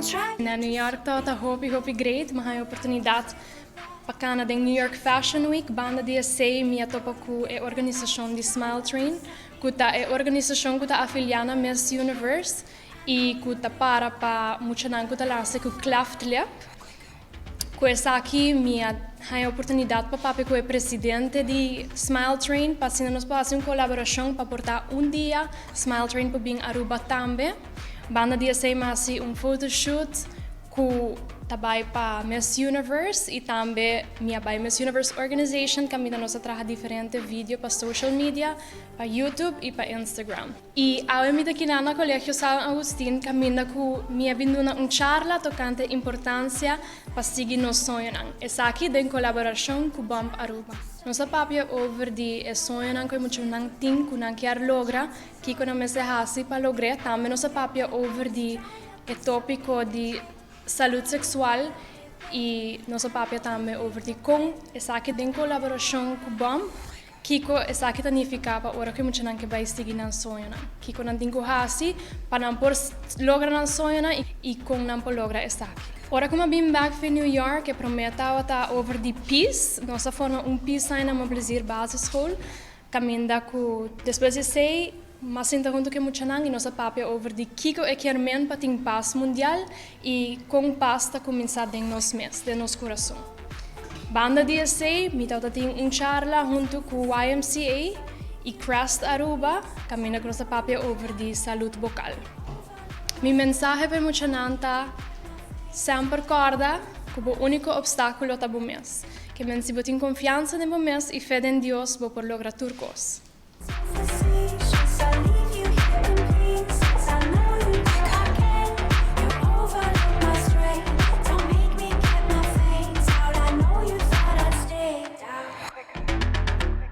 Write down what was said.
Try. Na New York tabata hopi hopi great, m'a haña oportunidat pa kana den New York Fashion Week. Banda di esei mi a topa ku e organisashon di Smile Train, ku ta e organisashon ku ta afiliá na Miss Universe i ku ta para pa muchanan ku ta nase ku cleft lip. Ku esaki mi a haña oportunidat pa papia ku e presidente di Smile Train pa asina nos por hasi un kolaborashon pa por ta un dia Smile Train por bin Aruba tambe. Banda di esei mi a hasi un photoshoot ku ta bai pa Miss Universe i tambe mi a bai Miss Universe Organization kaminda nos a traha diferente video pa social media, pa YouTube i pa Instagram. I awe mi ta kina na Colegio San Agustin kaminda ku mi a bin duna un charla tokante importansia pa sigui nos soñonan. Esaki den kolaborashon ku Bump Aruba. Nos a papia over di e soñonan ku e muchanan tin ku nan kier logra, kiko nan mester hasi pa logr'é. Tambe nos a papia over di e tópiko di salud seksual i nos a papia tambe over di kon esaki den kolaborashon ku Bump. Kiko esaki ta nifiká pa ora ku e muchanan ke bai sigui nan soñonan? Kiko nan tin ku hasi pa nan por logra nan soñonan i kon nan por logra esaki? Ora ku mi a bin bèk fi New York e promé tabata over di peace. Nos a forma un peace sign na Mon Plaisir Basisschool kaminda ku despues di esei mi a sinta huntu ku e muchanan i nos a papia over di kiko e kier men pa tin pas mundial i kon pas ta kuminsá den nos mes, den nos kurason. Banda di esei mi tabata tin un charla huntu ku YMCA i Crest Aruba kaminda ku nos ta papia over di salud bokal. Mi mensahe pa e muchanan ta, Semper kòrda ku bo úniko opstákulo ta bo mes. Ke men si bo tin konfiansa den bo mes i fe den Dios bo por logra tur kos.